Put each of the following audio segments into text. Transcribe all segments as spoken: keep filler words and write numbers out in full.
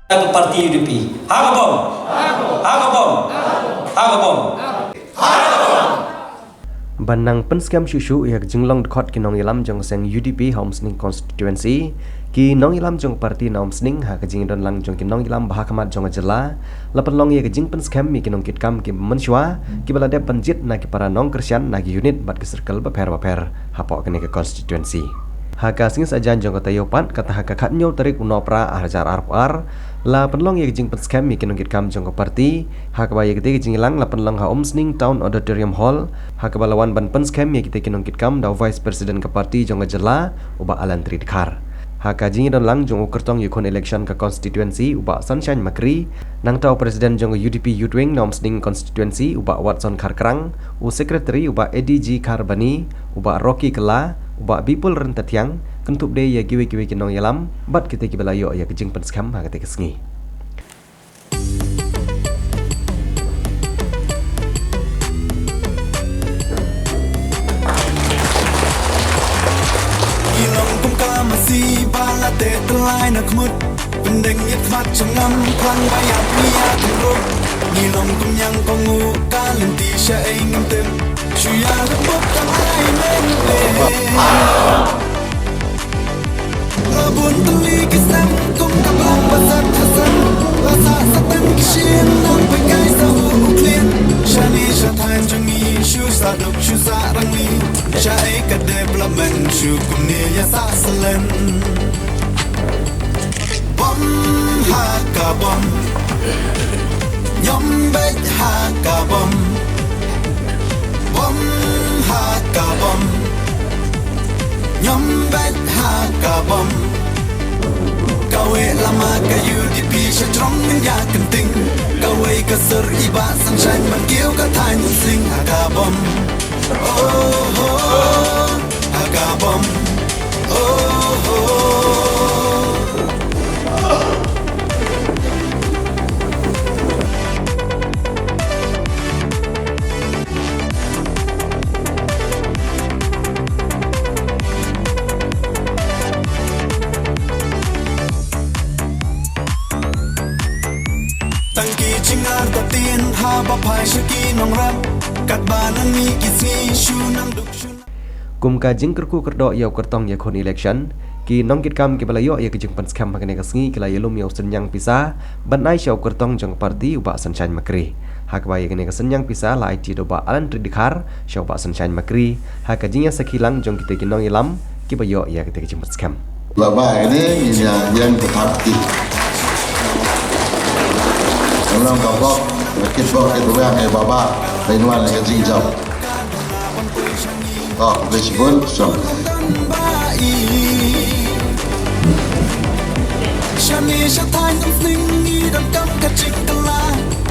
Ka party U D P. Ha ka bom. Ha ka bom. Ha ka bom. Ban nang pynskhem shuh shuh ïa ka jinglong dkhot ki nongïalam jong ka seng U D P ha Umsning constituency, ki nongïalam jong ka party na Umsning ha ka jingdon lang jong ki nongïalam ba ha khmat jong ka jylla, la pynlong ïa ka jingpynskhem ïa ki nongkitkam kiba mynshuwa kiba la dep ban jied na ki para nongkyrshan na ki unit bad ki circle bapher bapher hapoh kane ka constituency. Ha ka sngi Saitjaiñ jong ka taïew pat, kata ha ka khathynñiew tarik u Nohprah ar hajar arphew ar, la pynlong ïa ka jingpynskhem ïa ki nongkitkam jong ka party, ha kaba ïa katei ka jingïalang la pynlong ha Umsning Town Auditorium Hall, ha kaba la wan ban pynskhem ïa kitei ki nongkitkam da u Vice President ka party jong ka jylla, u Bah Alan Tri Dkhar. Ha ka jingïadon lang jong u kyrtong ïakhun election ka constituency, u Bah Sunshine Makri, nangta u President jong ka U D P Youth Wing na Umsning constituency, u Bah Watson Kharkrang, u Secretary, u Bah A D G Kharbani, u Bah Rocky Kylla, u Bah Bipul Ryntathiang, kynthup de ïa kiwei kiwei ki nongïalam bad kitei kiba la ïoh ïa ka jingpynskhem ha katei ka sngi. Ngi long kum ka masi ba la teh tyllai na khmut, pyndeng ïa khmat jong ngam, khlang ba ïap ngi ïa kynrup. Ngi long kum ñiang kohnguh, ka lynti shaei ngim tip. Shu ïa lyngbok tang ai lyngleh. La bun tylli ki snem kum ka blang ba sat ha snem. La sah satan ki shin, nang pynkai sa u u khlien. Shane sha thaiñ jong ngi, shu sah duk shu sah rangli. Shaei ka development, shu kumne ïa sah salen. Bom ha ka bom. Ñiom beit ha ka bom. Bom ha ka bom. Ñiom beit ha ka bom. Kawei lama ka U D P sha jrong, ngin ïa kynting. Kawei ka sur i Bah Sunshine, man kiew ka thaiñ Umsning ha ka bom. Oh ho, ha ka bom. Oh ho. Tang ki jingartatien haba phai sha ki nongrep, katba nang mih ki sngi shu nang duk shu nang. Kum ka jingkyrkhu kyrdoh ïa u kyrtong ïakhun election, ki nongkitkam kiba la ïoh ïa ka jingpynskhem ha kane ka sngi ki la ïalum ïa u synñiang pisa ban ai sha u kyrtong jong ka party, u Bah Sunshine Makri. Ha kaba ïa kane ka synñiang pisa la aiti da u Bah Alan Tri Dkhar sha u Bah Sunshine Makri ha ka jingïasakhi lang jong kitei ki nongïalam kiba ïoh ïa kitei ki jingpynskhem. Ba ba kane ngin ïa ïeng ka party. Nang ka bok, ka kitbok, ka kitbok, ka ba ba, ba in wan ka jingjop. Oh, bishbun, so. Shane sha thaiñ Umsning ngi donkam ka jingkylla.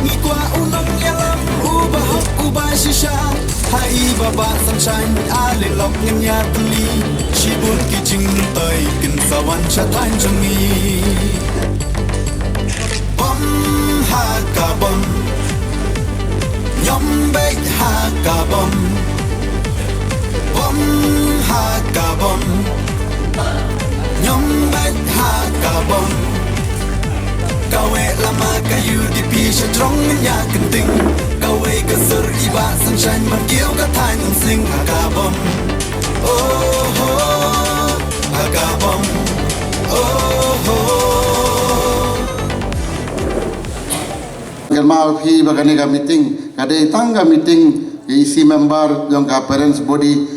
Ngi kwah u nongïalam uba hok uba shisha. Ha i Bah Sunshine, ale lok ngin ïa tylli. Shibun ki jingmyntoi kin sa wan sha thaiñ jong ngi. Bom ha ka bom. Ñiom beit ha ka bom. Bom ha ka bom. Ñiom beit ha ka bom. Kawei lama ka U D P sha jrong, ngin ïa kynting. Kawei ka sur i Bah Sunshine, man kiew ka thaiñ Umsning ha ka bom. Oh ho, ha ka bom. Oh ho. Kynmaw phi ba kane ka meeting ka dei tang ka meeting ka E C member jong ka parents body,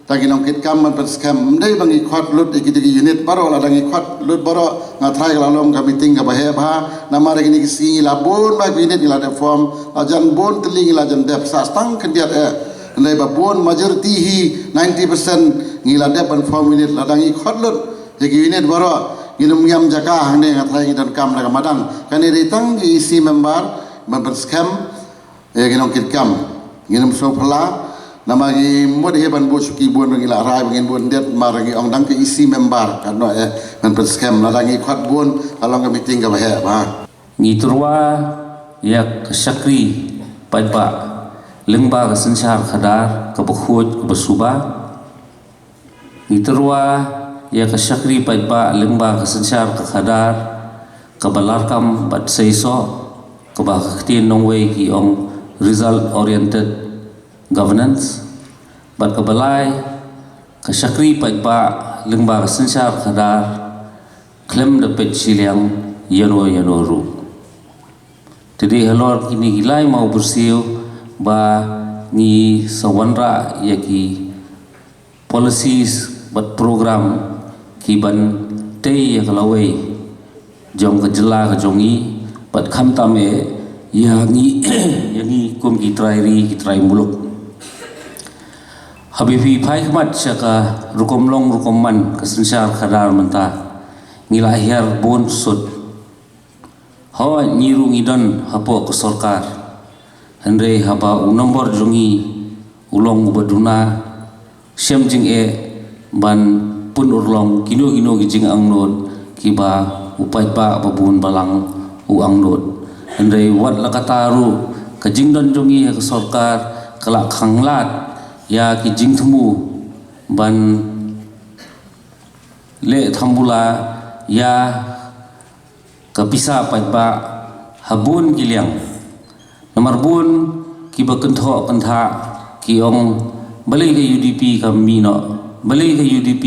tang ki nongkitkam ban pynskhem. Ym dei ba ngi khot lut ïa ki, ïa ki unit baroh, lada ngi khot lut baroh nga tharai ka la long ka meeting kaba heh bha. Namar ïa kine ki sngi ngi la bun bha ki unit ngi la dep form, la jan bun tylli ngi la jan dep, sah tang khyndiat eh. Ym dei ba bun, majority hi ninety percent ngi la dep ban form unit, lada ngi khot lut ïa ki unit baroh, ngin ym ngiam jaka hangne, nga tharai ngi donkam da ka madan. Kane dei tang ki E C member ban pynskhem ïa ki nongkitkam. Ngin ym sngewphylla, namar ngi mut hi ban bud shuki bun, ngi la rai ba ngin bud khyndiat, mar ngi ong dang ki E C member katno eh ban pynskhem, lada ngi khot bun ka long ka meeting kaba heh bha. Ngi tyrwa ïa ka shakri paidbah lyngba ka synshar khadar kaba khuid kaba suba. Ngi tyrwa ïa ka shakri paidbah lyngba ka synshar ka khadar Kaba larkam bad seisoh, kaba ha ka ktien nongwei ki ong result oriented governance, bad kaba lai ka shakri paidbah lyngba ka synshar khadar khlem da peit shiliang ïano ïano ruh. Te dei halor kine ki lai mawbyrsiew ba ngi sa wanrah ïa ki policies bad program ki ban tei ïa ka lawei jong ka jylla ka jong ngi, bad khamtam eh ïa ngi ïa ngi kum ki trai ri ki trai muluk. Haba phi phai khmat sha ka rukom long rukom man ka synshar khadar mynta, ngi la hiar bun sut. Hooid, ngi ruh ngi don hapoh ka sorkar. Hynrei haba u nombor jong ngi u long uba duna, shem jingeh ban pynurlong kino kino ki jingangnud kiba u paidbah ba bun balang u angnud. Hynrei wat la katta ruh, ka jingdon jong ngi ha ka sorkar ka la khanglad ïa ki jingthmu ban leh thambula ïa ka pisa paidbah ha bun ki liang. Namar bun kiba kynthoh kynthah ki ong, balei ka U D P kam mih noh, balei ka U D P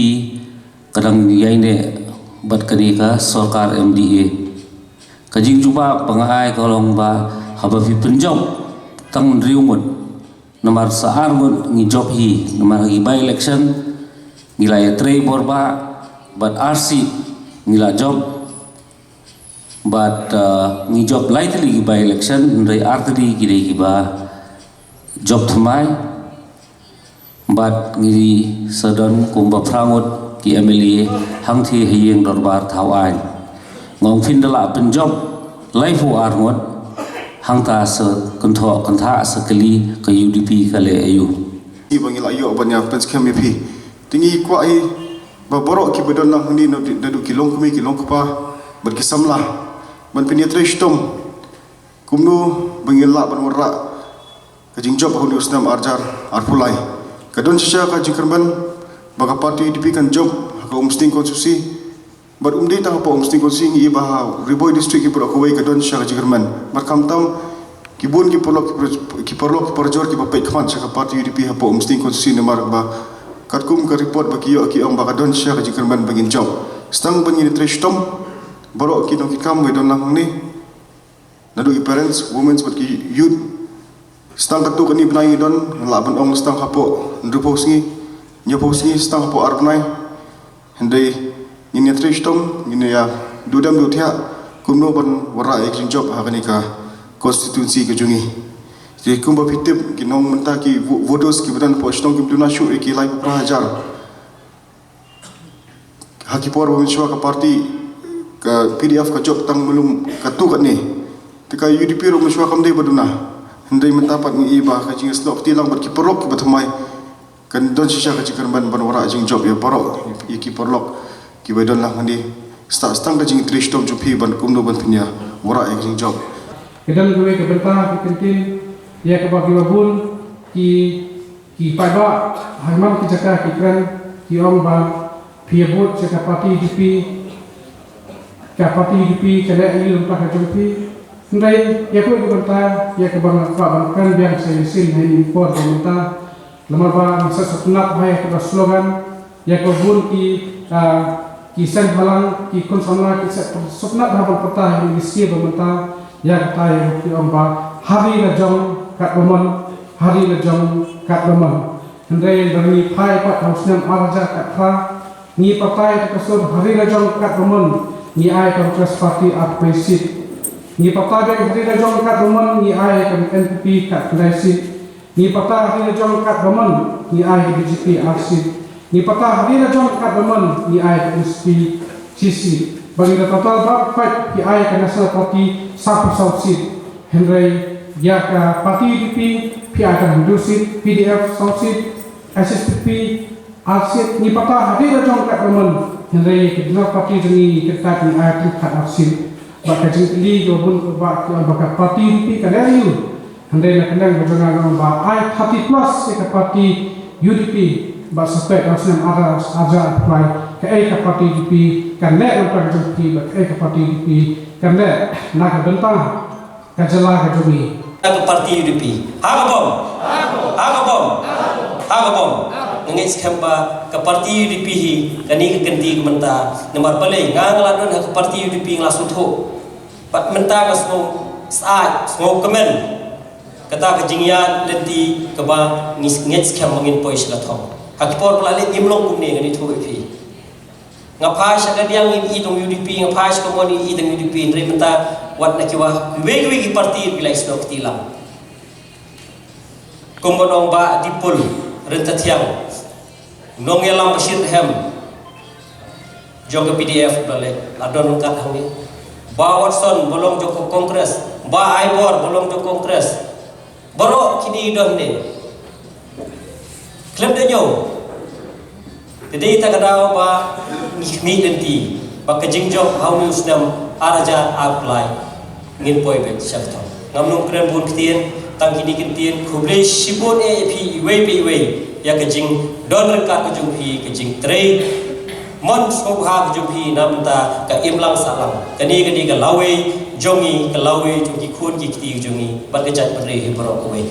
ka dang ïaineh bad kane ka sorkar M D A. Ka jingjubab ba nga ai ka long ba haba phi pynjop tang hynriew ngut, namar sa ar ngut ngi jop hi, namar ha ki by election ngi la ïatrei bor bah, bad ar seat ngi la jop, bad, uh, ngi jop lai tylli ki by election, hynrei ar tylli ki dei kiba jop thymmai, bad ngi sa don kumba phra ngut ki M L A hangthie ha ïing dorbar thaw aiñ. Nga ong phin da lah pynjop laiphew ar ngut, hangta sa kynthoh kynthah sa kylli ka U D P ka leh aïu. Ngi ba ngi la ïoh ban ïa pynskhem ïa phi. Te ngi kwah hi ba baroh kiba don lang hangne, naduh ki longkmie ki longkpa bad ki samla, ban pynïatrei shitom kumno ba ngin lah ban wanrah ka jingjop ha une u snem arhajar arphew lai. Ka don shisha ka jingkyrmen ba ka party U D P kan jop ha ka Umsning constituency. Bad ym dei tang hapoh Umsning constituency, ngi i ba ha Ri Bhoi district ki baroh kawei ka don shisha ka jingkyrmen. Bad khamtam ki bun ki paralok ki par-, ki paralok ki parajor kiba peit khmat sha ka party U D P hapoh Umsning constituency, namar ba katkum ka report ba ki ïoh ki ong ba ka don shisha ka jingkyrmen ba ngin jop. Sdang ban ngin ïatrei shitom, baroh ki nongkitkam ba don lang hangne, naduh ki parents, women's bad ki youth. Sdang katto katne bnai ngi don, lah ban ong sdang hapoh hynriewphew sngi, hynñiewphew sngi, sdang hapoh ar bnai. Hynrei ngin ïatrei shitom, ngin ïa duh dem duh thiah kumno ban wanrah ïa ka jingjop ha kane ka constituency ka jong ngi. Te kumba phi tip, ki nong mynta ki vo-, voters kiba don hapoh shnong kim duna shuh ïa ki laiphew phra hajar. Ha ki por ba mynshuwa ka party ka P D F ka jop tang malu katto katne. Te ka U D P ruh mynshuwa kam dei ba duna. Hynrei mynta pat ngi i ba ka jingsnoh kti lang bad ki paralok kiba thymmai, kan don shisha ka jingkyrmen ban wanrah jingjop ïa baroh, ïa ki paralok kiba don lang hangne. Sdang, sdang ka jingtrei shitom jong phi ban kumno ban pynïawanrah ïa ka jingjop. Ka don kawei ka bynta ka kyntien ïa kaba kiba bun ki Ki paidbah ha man ki jaka ki kren, ki ong ba phi ïa vote sha ka party U D P, ka party U D P ka leh aïu na ka bynta ka jong phi. Hynrei ïa kawei ka bynta ïa kaba nga kwah ban kren biang sa shisien ha kane ka por ka bynta. Namar ba ngi sa sngewtynnat bha ïa kaba slogan, ïa kaba bun ki, ah, ki seng bhalang, ki khun samla ki sa sngewtynnat bha ban pyrta ha kane ka sngi ba mynta, ïa kata ïa ki ong ba ha ri la jong katba mon, ha ri la jong katba mon. Hynrei lada ngi phai pat ha u snem ar hajar khatphra, ngi pyrta ïa ka sur ha ri la jong katba mon, ngi ai ka Congress Party arphew seat. Ngi pyrta biang ha ri la jong katba mon, ngi ai ka N P P khatkhyndai seat. Ngi pyrta ha ri la jong katba mon, ngi ai ka B J P ar seat. Ngi pyrta ha ri la jong katba mon, ngi ai ka N S P shi seat. Bad ngi da total bad peit phi ai ka National Party sawphew saw seat. Hynrei ïa ka party U D P phi ai tang hynriew seat, P D F saw seat, H S P D P ar seat. Ngi pyrta ha ri la jong katba mon, hynrei ïa ka National Party jong ngi ngi kyntait ngi ai tang khatar seat. Bad ka jingkylli kaba bun kaba ki ong ba ka party U D P ka leh aïu. Hynrei na ka liang ka jong nga nga ong ba ai thirty plus ïa ka party U D P bad sa peit ha u snem ar hajar arphew lai Kaei ka party UDP kan leh na ka bynta ka jong phi, bad kaei ka party UDP kan leh na ka bynta ka jylla ka jong ngi. Na ka party UDP. Ha ka bom. Ha ka bom. Ha ka bom. Nga ngeit skhem ba ka party UDP hi kane ka kynti ka mynta. Namar balei nga nga la don ha ka party UDP nga la sngewthuh. Bad mynta nga sngew syaid, sngew kmen. Kata ka jingïaid lynti kaba ngi ngeit skhem ba ngin poi sha ka thong. Ha ki por ba la leit ngim long kumne, ngan ïathuh ïa phi. Nga phai sha ka Diang ïa i tang UDP, nga phai sha ka Mon ïa i tang UDP, hynrei mynta wat na ki wah kiwei kiwei ki party ki la ïasnoh kti lang. Kumba nong Bah Dipul Ryntathiang, nongïalam ba shit hem jong ka PDF ba leh, la don ryngkat hangne. Bah Watson ba long jong ka Congress, Bah Aibor ba long jong ka Congress. Baroh kine don ne. Khlem da ñiew. Te dei ta ka daw ba ngi khmih lynti ba ka jingjop ha une u snem ar hajar arphew lai ngin poi beit sha ka thong. Ngam nym kren bun ktien, tang kine ki ktien, khublei shibun eh ïa phi iwei pa iwei ïa ka jingdon ryngkat ka jong phi, ka jingtrei mon sngewbha ka jong phi na bynta ka imlang sahlang. Kane ka dei ka lawei jong ngi, ka lawei jong ki khun ki kti ka jong ngi bad ka jaitbynriew hi baroh kawei.